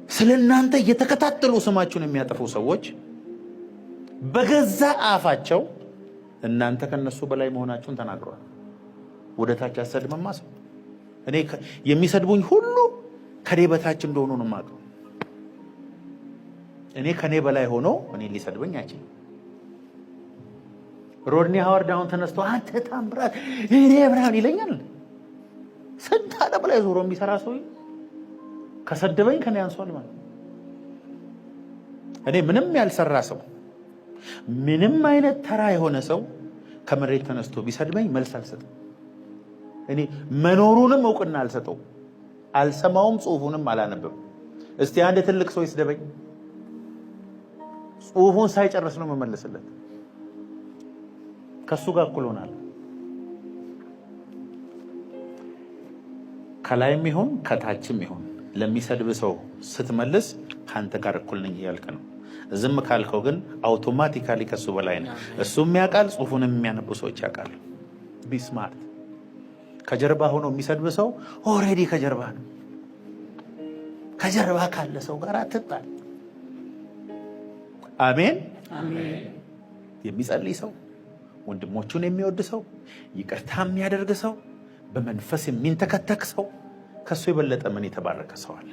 ስለ እናንተ እየተከታተሉ ስማችሁን የሚያጠፉ ሰዎች በገዛ አፋቸው እናንተ ከነሱ በላይ መሆናችሁን ተናግረዋል። ወደ ታች አሰድመማ ሰው እኔ ከ- የሚሰድቡኝ ሁሉ ከኔ በታች እንደሆኑ ነው የማውቀው። እኔ ከኔ በላይ ሆኖ እኔ ሊሰድበኝ አይችልም። ሮድኒ ሃዋርድ አሁን ተነስቶ አንተ ታምራት እኔ ምናምን ይለኛል። ስንት ዓለም ላይ ዞሮ የሚሰራ ሰው ከሰደበኝ ከኔ አንሷል ማለት ነው። እኔ ምንም ያልሰራ ሰው፣ ምንም አይነት ተራ የሆነ ሰው ከመሬት ተነስቶ ቢሰድበኝ መልስ አልሰጥም። እኔ መኖሩንም እውቅና አልሰጠው፣ አልሰማውም፣ ጽሁፉንም አላነብም። እስቲ አንድ ትልቅ ሰው ይስደበኝ፣ ጽሁፉን ሳይጨርስ ነው መመለስለት። ከሱ ጋር እኩል ሆናለሁ። ከላይም ይሁን ከታችም ይሁን ለሚሰድብ ሰው ስትመልስ ከአንተ ጋር እኩል ነኝ እያልክ ነው። ዝም ካልከው ግን አውቶማቲካሊ ከሱ በላይ ነው። እሱም ያውቃል፣ ጽሁፉንም የሚያነቡ ሰዎች ያውቃሉ። ቢ ስማርት። ከጀርባ ሆኖ የሚሰድብ ሰው ኦልሬዲ ከጀርባ ነው። ከጀርባ ካለ ሰው ጋር አትጣል። አሜን። አሜን። የሚጸልይ ሰው፣ ወንድሞቹን የሚወድ ሰው፣ ይቅርታ የሚያደርግ ሰው፣ በመንፈስ የሚንተከተክ ሰው፣ ከሱ የበለጠ ምን የተባረከ ሰው አለ?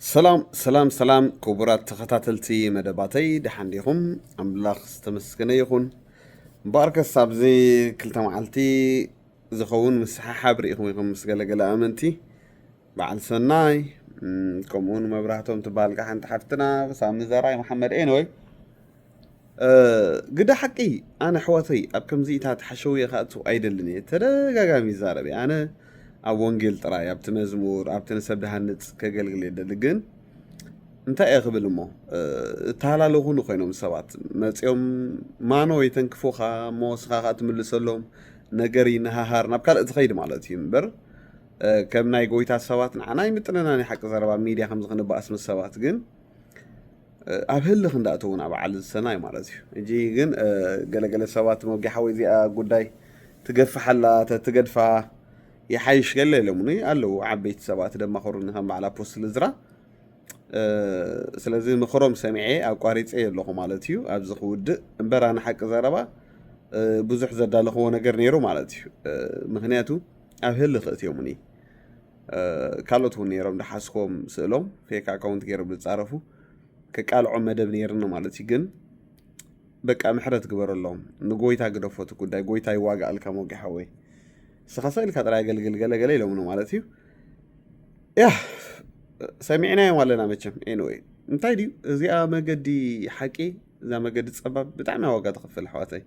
ሰላም ሰላም ሰላም፣ ክቡራት ተኸታተልቲ መደባተይ፣ ደሓን ዲኹም? ኣምላኽ ዝተመስገነ ይኹን። እምበኣርከስ ኣብዚ ክልተ መዓልቲ ዝኸውን ምስሓሓብ ርኢኹም ኢኹም ምስ ገለገለ ኣመንቲ፣ በዓል ሰናይ፣ እም፣ ከምኡውን መብራህቶም ትበሃል ሓንቲ ሓፍትና፣ ሳሚ ዘራይ፣ መሓመድ፣ ኤንወይ፣ እ፣ ግደ ሓቂ፣ ኣነ ኣሕዋተይ ኣብ ከምዚኢታት ሓሸውየ ክኣቱ ኣይደልን እየ። ተደጋጋሚ ይዛረብ እየ። ኣነ ኣብ ወንጌል ጥራይ፣ ኣብቲ መዝሙር፣ ኣብቲ ንሰብ ድሃንጽ ከገልግል እየ ደሊ። ግን እንታይ እየ ክብል እሞ፣ እ፣ እተሃላለኹኒ ኮይኖም ሰባት መጺኦም ማኖ የተንክፉኻ እሞ ንስኻ ከኣ ትምልሰሎም፣ ነገር ይነሃሃር፣ ናብ ካልእ ትኸይድ ማለት እዩ እምበር፣ እ፣ ከም ናይ ጎይታ ሰባት ንዓና ኣይምጥነናን እዩ። ሓቂ ዘረባ ኣብ ሚድያ ከምዚ ክንበኣስ ምስ ሰባት ግን ኣብ ህልኽ እንዳእተዉ ናብ በዓል ዝሰናይ ማለት እዩ። ሕጂ ግን፣ እ፣ ገለገለ ሰባት መውጊ ሓወይ እዚኣ ጉዳይ ትገፍሓላ፣ ተትገድፋ ይሓይሽ ገለ ኢሎምኒ ኣለዉ። ዓበይቲ ሰባት ደማኸሩኒ ከም በዓል ኣፖስትል እዝራ። እ፣ ስለዚ ምኽሮም ሰሚዐ ኣቋሪጸ ኣለኹ ማለት እዩ። ኣብዚ ክውድእ እምበር ኣነ ሓቂ ዘረባ፣ እ፣ ብዙሕ ዘዳለኽዎ ነገር ነይሩ ማለት እዩ። እ፣ ምኽንያቱ ኣብ ህልኽ እትዮምኒ። እ፣ ካልኦት እውን ነይሮም ድሓስኮም ስእሎም ፌክ ኣካውንት ገይሮም ዝጻረፉ። ከቃልዖ መደብ ነይርኒ ማለት እዩ። ግን በቃ ምሕረት ግበረሎም፣ ንጎይታ ግደፎ እቲ ጉዳይ፣ ጎይታ ይዋጋኣልካ ሞጌ ሓወይ፣ ንስኻ ስእልካ ጥራይ ኣገልግል ገለ ገለ ኢሎምኒ ማለት እዩ። ያ ሰሚዕናዮም ኣለና መቸም። ኤኒወይ እንታይ ድዩ እዚኣ መገዲ ሓቂ፣ እዛ መገዲ ጸባብ ብጣዕሚ ዋጋ ትኸፍል ኣሕዋተይ።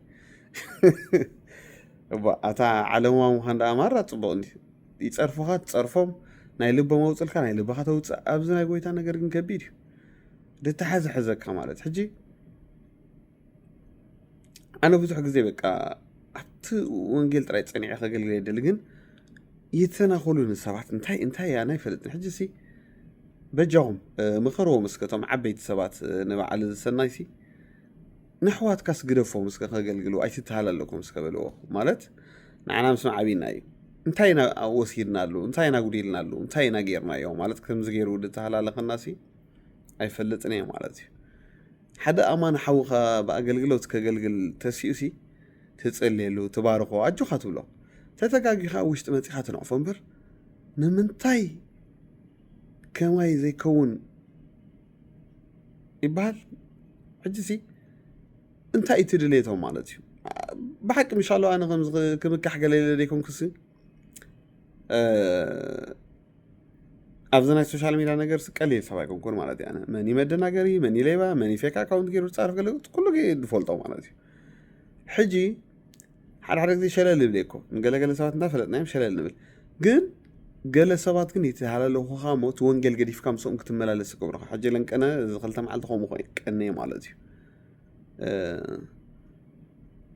እባ ኣታ ዓለማዊ ምዃን ደኣ ማራ ጽቡቕ እንዲ ይጸርፉኻ ትጸርፎም፣ ናይ ልቦም ኣውጽልካ ናይ ልብኻ ተውጽእ። ኣብዚ ናይ ጎይታ ነገር ግን ከቢድ እዩ። ድተሓዝሐዘካ ማለት ሕጂ ኣነ ብዙሕ ግዜ በቃ ኣብቲ ወንጌል ጥራይ ጸኒዐ ከገልግል የደሊ ግን ይተናኸሉ ንሰባት እንታይ እንታይ ኣነ ኣይፈልጥን። ሕጂ ሲ በጃኹም እ፣ ምኸርዎም እስከ እቶም ዓበይቲ ሰባት እ፣ ንበዓል ዝሰናይ ሲ ንኣሕዋትካስ ግደፎም እስከ ከገልግሉ ኣይትተሃላለኩም እስከ በልዎ። ማለት ንዓና ምስማዕ ዓብይና እዩ። እንታይ ኢና ወሲድናሉ፣ እንታይ ኢና ጉዲልናሉ፣ እንታይ ኢና ጌርናዮ ማለት ከምዚ ገይሩ ዝተሃላለኸና ሲ ኣይፈልጥን እየ ማለት እዩ። ሓደ ኣማን ሓውኻ ብኣገልግሎት ከገልግል ተሲኡ ሲ ትጽልየሉ ትባርኾ ኣጆኻ ትብሎ። ተተጋጊኻ ኣብ ውሽጢ መጺኻ ትነቕፎ እምበር ንምንታይ ከማይ ዘይከውን ይበሃል። ሕጂ ሲ እንታይ እዩ እቲ ድሌቶም ማለት እዩ? ብሓቂ ምሻሎ ኣነ ከምዚ ክምካሕ ገለ ኢለ ዘይኮንኩሲ ኣብዚ ናይ ሶሻል ሚድያ ነገር ቀሊል ሰብ ኣይኮንኩን ማለት እዩ። ኣነ መን እዩ መደናገሪ፣ መን እዩ ሌባ፣ መን እዩ ፌክ ኣካውንት ገይሩ ዝፃረፍ ገለ ኩሉ ግዜ ዝፈልጦ ማለት እዩ። ሕጂ ሓደ ሓደ ግዜ ሸለል ይብል እኮ ንገለገለ ሰባት እንዳፈለጥናዮም ሸለል ንብል። ግን ገለ ሰባት ግን ይተሃላለኹኻ እሞ እቲ ወንጌል ገዲፍካ ምስኦም ክትመላለስ ይገብሩኻ። ሕጂ ለንቀነ እዚ ክልተ መዓልቲ ከምኡ ኮይኑ ቀነየ ማለት እዩ። እ፣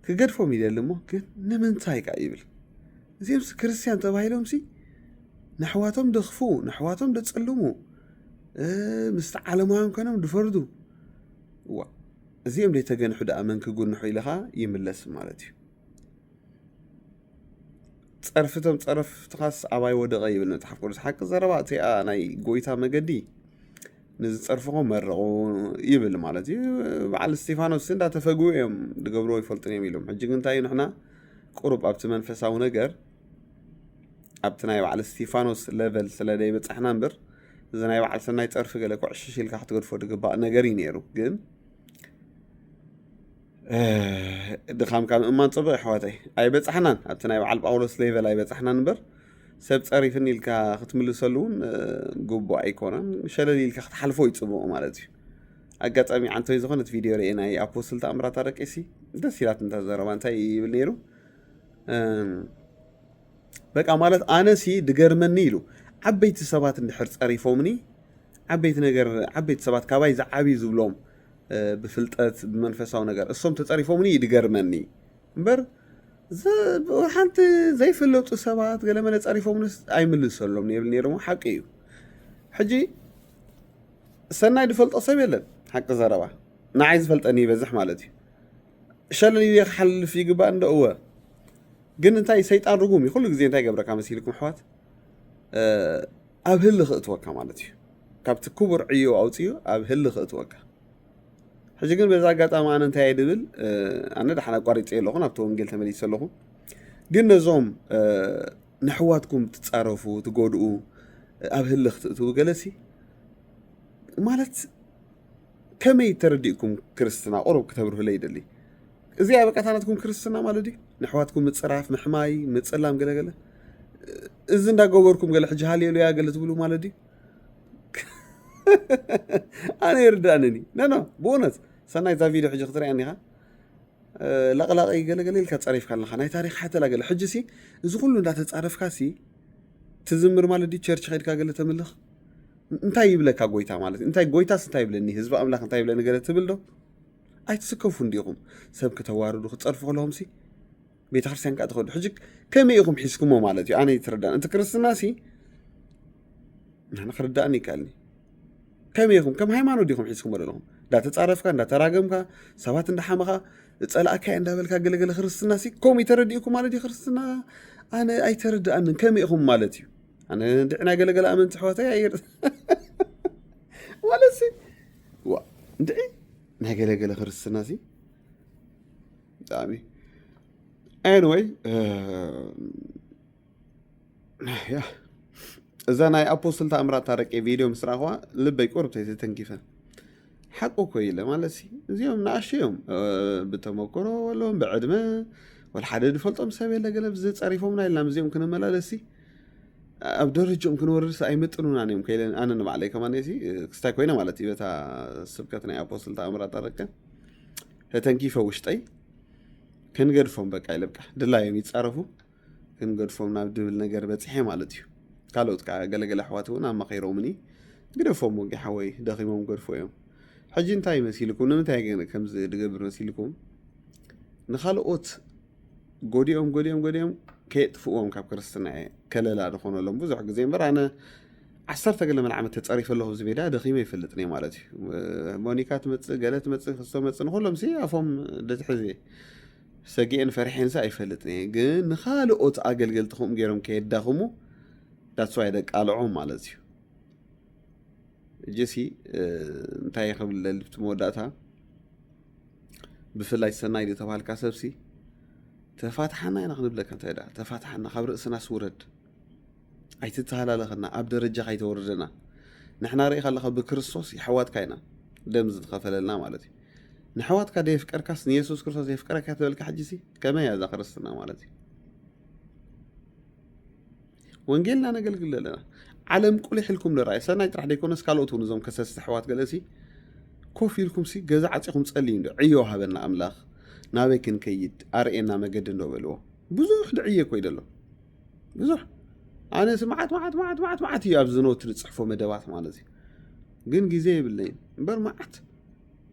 ክገድፎም ይደሊ እሞ ግን ንምንታይ ካ ይብል። እዚኦምስ ክርስቲያን ተባሂሎምሲ ንሕዋቶም ደኽፉ፣ ንሕዋቶም ደጸልሙ፣ እ፣ ምስቲ ዓለማውያን ኮይኖም ድፈርዱ። እዋ እዚኦም ደይተገንሑ ደኣ መን ክጉንሑ ኢልኻ ይምለስ ማለት እዩ። ጸርፍቶም ጸረፍትኻስ ኣባይ ወደቐ ይብል መጽሓፍ ቅዱስ። ሓቂ ዘረባ እቲኣ ናይ ጎይታ መገዲ ንዝጸርፍኹም መርቑ ይብል ማለት እዩ። በዓል እስጢፋኖስ እንዳተፈግኡ እዮም፣ ዝገብርዎ ይፈልጡን እዮም ኢሎም። ሕጂ ግን እንታይ እዩ፣ ንሕና ቁሩብ ኣብቲ መንፈሳዊ ነገር ኣብቲ ናይ በዓል እስጢፋኖስ ሌቨል ስለ ዘይበጻሕና እምበር፣ እዚ ናይ በዓል ሰናይ ጸርፊ ገለ ኩዕሽሽ ኢልካ ክትገድፎ ዝግባእ ነገር እዩ ነይሩ። ግን ድኻምካ ምእማን ጽቡቕ ኣሕዋተይ። ኣይበጻሕናን፣ ኣብቲ ናይ በዓል ጳውሎስ ሌቨል ኣይበጻሕናን እምበር፣ ሰብ ጸሪፍን ኢልካ ክትምልሰሉ እውን ግቡእ ኣይኮነን። ሸለል ኢልካ ክትሓልፎ እዩ ጽቡቕ ማለት እዩ። ኣጋጣሚ ዓንቶይ ዝኾነት ቪድዮ ርኤ፣ ናይ ኣፖስትል ተኣምራት ኣረቂሲ ደስ ኢላት እንተ ዘረባ እንታይ ይብል ነይሩ? በቃ ማለት ኣነሲ ድገርመኒ ኢሉ፣ ዓበይቲ ሰባት እንድሕር ጸሪፎምኒ፣ ዓበይቲ ነገር፣ ዓበይቲ ሰባት ካባይ ዝዓብዩ ዝብሎም ብፍልጠት ብመንፈሳዊ ነገር እሶም ተጸሪፎምኒ እዩ ድገርመኒ እምበር፣ ሓንቲ ዘይፍለጡ ሰባት ገለመለ ጸሪፎምንስ ኣይምልሰሎም ይብል ነይሮም። ሓቂ እዩ። ሕጂ ሰናይ ዝፈልጦ ሰብ የለን። ሓቂ ዘረባ ንዓይ ዝፈልጠኒ ይበዝሕ ማለት እዩ። ሸለል ኢለ ክሓልፍ ይግባእ እንዶ እወ። ግን እንታይ ሰይጣን ርጉም እዩ። ኩሉ ግዜ እንታይ ይገብረካ መሲልኩም ኣሕዋት? ኣብ ህሊ ክእትወካ ማለት እዩ። ካብቲ ክቡር ዕዮ ኣውፅዩ ኣብ ህሊ ክእትወካ። ሕጂ ግን በዛ ኣጋጣሚ ኣነ እንታይ እየ ድብል፣ ኣነ ደሓን ኣቋሪፀ ኣለኹ፣ ናብቲ ወንጌል ተመሊሰ ኣለኹ። ግን ነዞም ንሕዋትኩም ትፃረፉ ትጎድኡ ኣብ ህሊ ክትእትዉ ገለሲ ማለት ከመይ ተረዲእኩም ክርስትና ቁሩብ ክተብርሁለይ ይደሊ። እዚኣ በቃ እታ ናትኩም ክርስትና ማለት ድዩ? ንኣሕዋትኩም ምጽራፍ፣ ምሕማይ፣ ምጽላም ገለገለ። እዚ እንዳገበርኩም ገለ ሕጂ ሃሌሉያ ገለ ትብሉ ማለት ድዩ? ኣነ ይርዳእንኒ። ኖ፣ ኖ፣ ብእውነት ሰናይ እዛ ቪድዮ ሕጂ ክትሪኣ እኒኻ። ለቕላቒ ገለገለ ኢልካ ጸሪፍካ ኣለኻ። ናይ ታሪኽ ሓተላ ገለ። ሕጂ ሲ እዚ ኩሉ እንዳተጻረፍካ ሲ ትዝምር ማለት ድዩ? ቸርች ኸድካ ገለ ተምልኽ? እንታይ ይብለካ ጎይታ ማለት? እንታይ ጎይታስ እንታይ ይብለኒ? ህዝቢ ኣምላኽ እንታይ ይብለኒ ገለ ትብል ዶ? ኣይትስከፉ እንዲኹም። ሰብ ክተዋርዱ ክጸርፉ ከለኹም ሲ ቤተ ክርስቲያን ከኣ ትኸዱ። ሕጂ ከመይ ኢኹም ሒዝኩሞ ማለት እዩ? ኣነ ይትረዳን። እቲ ክርስትና ሲ ኣነ ክርዳእኒ ይከኣልኒ። ከመይ ኢኹም? ከም ሃይማኖት ዲኹም ሒዝኩሞ ዘለኹም? እንዳተጻረፍካ፣ እንዳተራገምካ፣ ሰባት እንዳሓመኻ፣ ጸላእካይ እንዳበልካ ገለገለ ክርስትና ሲ ከምኡ እዩ ተረዲእኩም ማለት እዩ? ክርስትና ኣነ ኣይተረድኣንን። ከመይ ኢኹም ማለት እዩ? ኣነ እንድዒ ናይ ገለገለ ኣመንቲ ኣሕዋተይ ኣየር ማለት ሲ ዋ እንድዒ ናይ ገለገለ ክርስትና ሲ ብጣዕሚ anyway ያ እዛ ናይ ኣፖስትል ተኣምራት ታረቂ ቪድዮ ምስ ረኣኽዋ ልበይ ቁርብ ተይተተንኪፈ። ሓቁ እኮ ኢለ ማለት ሲ እዚኦም ንኣሽቱ እዮም። ብተመክሮ ወሎም ብዕድመ ወላ ሓደ ዝፈልጦም ሰብ የለ ገለ ብዚ ጸሪፎምና ኢልና ምስዚኦም ክንመላለስ ሲ ኣብ ደረጃኦም ክንወርድስ ኣይምጥኑናን እዮም ከኢለ ኣነ ንባዕለይ ከማን ሲ ክስታይ ኮይነ ማለት እዩ። በታ ስብከት ናይ ኣፖስትል ተኣምራት ታረቂ ተተንኪፈ ውሽጠይ ክንገድፎም በቃ ኢለ በቃ ድላዮም ይጻረፉ ክንገድፎም ናብ ድብል ነገር በጺሐ ማለት እዩ። ካልኦት ከዓ ገለገለ ኣሕዋት እውን ኣማኺሮምኒ ግደፎም ወጊ ሓወይ ደኺሞም ገድፎ እዮም። ሕጂ እንታይ መሲልኩም ንምንታይ ግን ከምዚ ድገብር መሲልኩም ንኻልኦት ጎዲኦም ጎዲኦም ጎዲኦም ከየጥፍዎም ካብ ክርስትና እየ ከለላ ዝኾነሎም ብዙሕ ግዜ እምበር ኣነ ዓሰርተ ገለ መለ ዓመት ተጸሪፈ ኣለኹ ኣብዚ ሜዳ ደኺመ ይፈልጥን እየ ማለት እዩ። ሞኒካ ትመጽእ ገለ ትመጽእ ክስቶ መጽእ ንኩሎም ሲ ኣፎም ደትሕዝ እየ ሰጊኤን ፈሪሐንሲ ኣይፈልጥን እየ ግን ንኻልኦት ኣገልገልቲ ከምኡ ገይሮም ከየዳኽሙ that's why ደቃልዖም ማለት እዩ። እጅሲ እንታይ ክብል ለልብቲ መወዳእታ ብፍላይ ሰናይ ዶ ተባሃልካ ሰብሲ ተፋትሓና ኢና ክንብለካ እንታይ ዳ ተፋትሓና ካብ ርእስና ስውረድ ኣይትተሃላለኸና ኣብ ደረጃ ካይተወርደና ንሕና ርኢ ካለኻ ብክርስቶስ የሕዋትካ ኢና ደም ዝኸፈለልና ማለት እዩ። ንሕዋትካ ደየፍቀርካስ ንየሱስ ክርስቶስ የፍቀረካ ተበልካ ሕጂሲ ከመይ እያ እዛ ክርስትና ማለት እዩ? ወንጌልና ነገልግል ዘለና ዓለም ቁሊሕ ኢልኩም ንርኣይ ሰናይ ጥራሕ ደይኮነስ ካልኦት እውን እዞም ከሰስቲ ኣሕዋት ገለሲ ኮፍ ኢልኩም ሲ ገዛ ዓፂኹም ፀልዩ እንዶ ዕዮ ሃበና ኣምላኽ ናበይ ክንከይድ ኣርእየና መገዲ እንዶ በልዎ ብዙሕ ድዕየ ኮይደ ኣሎ ብዙሕ ኣነሲ መዓት መዓት መዓት መዓት መዓት እዩ ኣብዚ ኖት ዝፅሕፎ መደባት ማለት እዩ ግን ግዜ የብለይን እምበር መዓት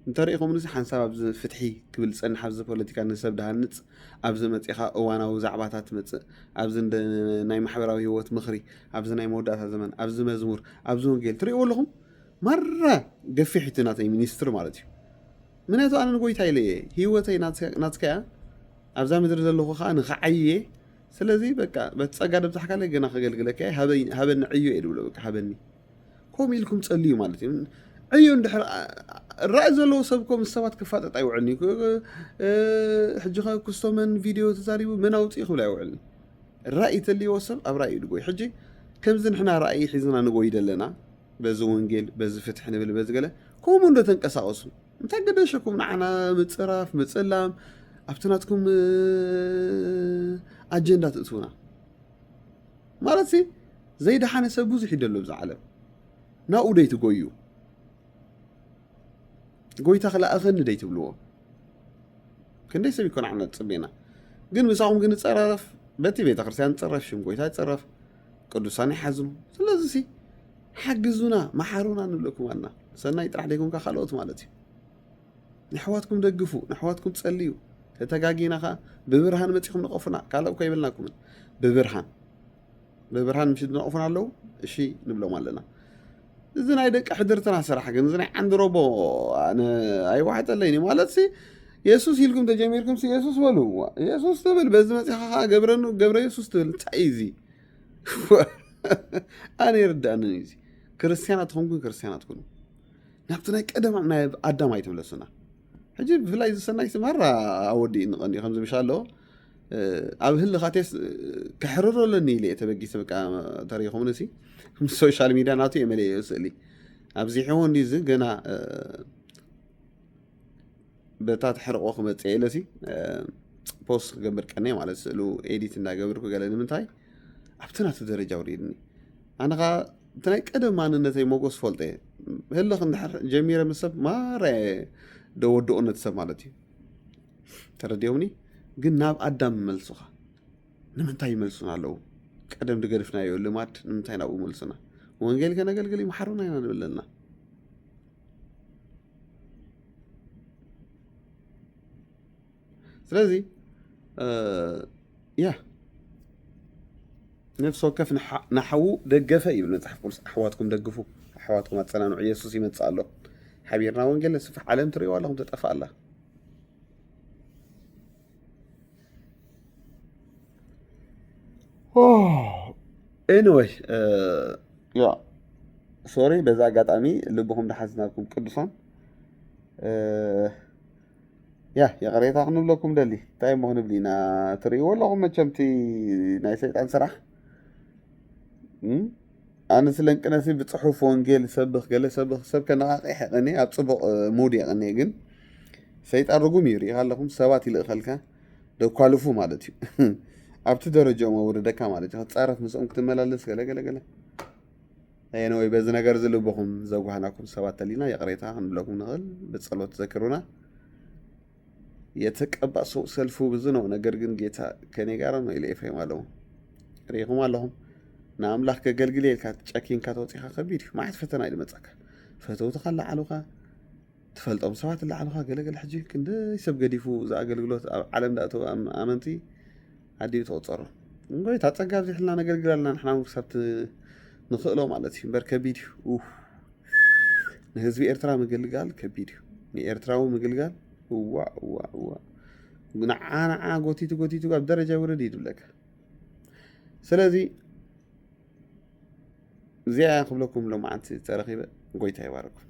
እንተሪኢኹምንሲ ሓንሳብ ኣብዚ ፍትሒ ክብል ዝፀንሕ ኣብዚ ፖለቲካ ንሰብ ድሃንፅ ኣብዚ መፂኻ እዋናዊ ዛዕባታት ትመፅእ ኣብዚ ናይ ማሕበራዊ ህይወት ምኽሪ ኣብዚ ናይ መወዳእታ ዘመን ኣብዚ መዝሙር ኣብዚ ወንጌል ትሪእዎ ኣለኹም ማራ ገፊሕ እቲ ናተይ ሚኒስትር ማለት እዩ ምክንያቱ ኣነ ንጎይታ ኢለ እየ ህይወተይ ናትከያ ኣብዛ ምድሪ ዘለኹ ከዓ ንኽዓይየ ስለዚ በቃ በቲ ጸጋ ደብዛሕካለይ ገና ከገልግለካ እየ ሃበኒ ዕዮ እየ ድብሎ በቃ ሃበኒ ከምኡ ኢልኩም ጸልዩ ማለት እዩ እዩ እንድሕር ራእይ ዘለዎ ሰብ እኮ ምስ ሰባት ክፋጠጥ ኣይውዕልን እዩ። እ፣ ሕጂ ኸ ክስቶ መን ቪድዮ ተዛሪቡ መን ኣውፅኡ ክብል ኣይውዕልን። ራእይ ተልይዎ ሰብ ኣብ ራእይ ድጎይ። ሕጂ ከምዚ ንሕና ራእይ ሒዝና ንጎይ ደለና፣ በዚ ወንጌል፣ በዚ ፍትሒ ንብል፣ በዚ ገለ፣ ከምኡ እንዶ ተንቀሳቐሱ። እንታይ ገደሸኩም ንዓና ምፅራፍ፣ ምፅላም፣ ኣብቲ ናትኩም፣ እ፣ ኣጀንዳ ትእትውና? ማለት ሲ ዘይደሓነ ሰብ ብዙሕ ይደሎ ብዛ ዓለም። ናብኡ ደይ ትጎዩ። ጎይታ ክልኣኸኒ ደይ ትብልዎ። ክንደይ ሰብ ይኮን ዓና ጽቤና። ግን ምሳኹም ግን ንጸራረፍ፣ በቲ ቤተ ክርስቲያን ንጸረፍ፣ ሽም ጎይታ ይጸረፍ፣ ቅዱሳን ይሓዝኑ። ስለዚ ሲ ሓግዙና፣ መሓሩና ንብለኩም ኣና። ሰናይ ጥራሕ ደይኮንካ ካልኦት ማለት እዩ። ንሕዋትኩም ደግፉ፣ ንሕዋትኩም ጸልዩ። ተተጋጊና ኸኣ ብብርሃን መጺኹም ንቐፉና። ካልእ እኮ ይብልናኩምን። ብብርሃን። ብብርሃን ምሽ ዝነቕፉና ኣለዉ። እሺ ንብሎም ኣለና። እዚ ናይ ደቂ ሕድርትና ስራሕ ግን፣ እዚ ናይ ዓንዲ ሮቦ ኣነ ኣይዋሕጠለይን እዩ። ማለት ሲ የሱስ ኢልኩም ተጀሚርኩም ሲ የሱስ በሉ። የሱስ ትብል፣ በዚ መጺኻ ኸኣ ገብረኑ፣ ገብረ የሱስ ትብል። እንታይ እዩ እዚ? ኣነ ይርዳእንን እዩ እዚ። ክርስትያናት ትኾንኩም ክርስትያናት ኩኑ። ናብቲ ናይ ቀደም ናይ ኣዳም ኣይትምለሱና። ሕጂ ብፍላይ እዚ ሰናይ ስማራ ኣወዲእኒ ቀንዲ ከምዚ ምሽ ኣሎ፣ እ፣ ኣብ ህልኻቴስ፣ እ፣ ከሕርሮ ኣለኒ ኢለ እየ ተበጊሰ። በቃ ተሪኹምኒ ሲ ምስ ሶሻል ሚድያ ናቱ እየ መለየዮ ስእሊ። ኣብዚሕዎ እንዲ እዚ ገና፣ እ፣ በታ ተሕርቆ ክመጽእ ኢለ ሲ፣ እ፣ ፖስት ክገብር ቀንየ ማለት ስእሉ ኤዲት እንዳገበርኩ ገለ ንምንታይ ኣብቲ ናቱ ደረጃ ውሪድኒ። ኣነ ኸኣ እቲ ናይ ቀደም ማንነተይ ሞጎስ ፈልጦ እየ። ህልኽ እንድሕር ጀሚረ ምስ ሰብ ማራ እየ ደወድኦ ነቲ ሰብ ማለት እዩ። ተረዲኦምኒ? ግን ናብ ኣዳም መልሱኻ። ንምንታይ ይመልሱና ኣለዉ? ቀደም ዝገድፍናዮ ልማድ ንምንታይ ናብኡ መልሱና? ወንጌል ከነገልግል ይመሓሩና ኢና ንብል ኣለና። ስለዚ፣ እ፣ ያ፣ ነፍሲ ወከፍ ንሓ-፣ ንሓዉ ደገፈ ይብል መጽሓፍ ቅዱስ። ኣሕዋትኩም ደግፉ፣ ኣሕዋትኩም ኣጸናንዑ። የሱስ ይመጽእ ኣሎ። ሓቢርና ወንጌል ነስፍሕ። ዓለም ትርእይዋ ኣለኹም፣ ትጠፍእ ኣላ። ኦ፣ ኤኒወይ፣ እ፣ ያ፣ ሶሪ፣ በዛ ኣጋጣሚ ልብኹም ድሓዝናኩም ቅዱሳን። እ፣ ያ፣ ይቕሬታ ክንብለኩም ደሊ። እንታይ እሞ ክንብል ኢና? ትርእይዎ ኣለኹም መቸም እቲ ናይ ሰይጣን ስራሕ። እም? ኣነ ስለ እንቅነሲ ብጽሑፍ ወንጌል ሰብኽ፣ ገለ ሰብኽ፣ ሰብ ከነቓቕሕ የቐንየ፣ ኣብ ጽቡቕ፣ እ፣ ሙድ የቐንየ። ግን ሰይጣን ርጉም እዩ፣ ርኢኻ ኣለኹም፣ ሰባት ይልእኸልካ፣ ደኳልፉ ማለት እዩ። ኣብቲ ደረጃኦም ኣውርደካ ማለት እዩ። ክትጻረፍ ምስኦም ክትመላለስ፣ ገለ፣ ገለ፣ ገለ። ኤኒወይ፣ በዚ ነገር እዚ ልብኹም ዘጓህናኩም ሰባት ተሊና ይቕሬታ ክንብለኩም ንኽእል። ብጸሎት ዘክሩና። የተቀባ ሰው ሰልፉ ብዙ ነው፣ ነገር ግን ጌታ ከኔ ጋር ነው ኢለ ኤፍሬም ኣለዉ። ርኢኹም ኣለኹም። ንኣምላኽ ከገልግል ኢልካ ጨኪንካ ተወጺኻ ከቢድ እዩ። መዓት ፈተና እዩ ዝመጻካ። ፈተውትኻ ኣለዓሉኻ፣ ትፈልጦም ሰባት ኣለዓሉኻ፣ ገለገለ። ሕጂ ክንደይ ሰብ ገዲፉ፣ እዚ ኣገልግሎት ኣብ ዓለም ዳእተው ኣም-፣ ኣመንቲ ኣዲኡ ተቆጸሩ። እንጎይ፣ እታ ጸጋ ኣብዚሕልና ነገልግል ኣለና፣ ንሕና እውን ክሳብ ት-፣ ንኽእሎ ማለት እዩ። እምበር ከቢድ እዩ። ኡፍ። ንህዝቢ ኤርትራ ምግልጋል ከቢድ እዩ። ንኤርትራዊ ምግልጋል፣ እዋ፣ እዋ፣ እዋ። ንዓ፣ ንዓ ጎቲቱ፣ ጎቲቱ ኣብ ደረጃ ውረድ እዩ ዝብለካ። ስለዚ፣ እዚኣ እያ ክብለኩም ሎማዓንቲ ተረኺበ። ጎይታ ይባርኩም።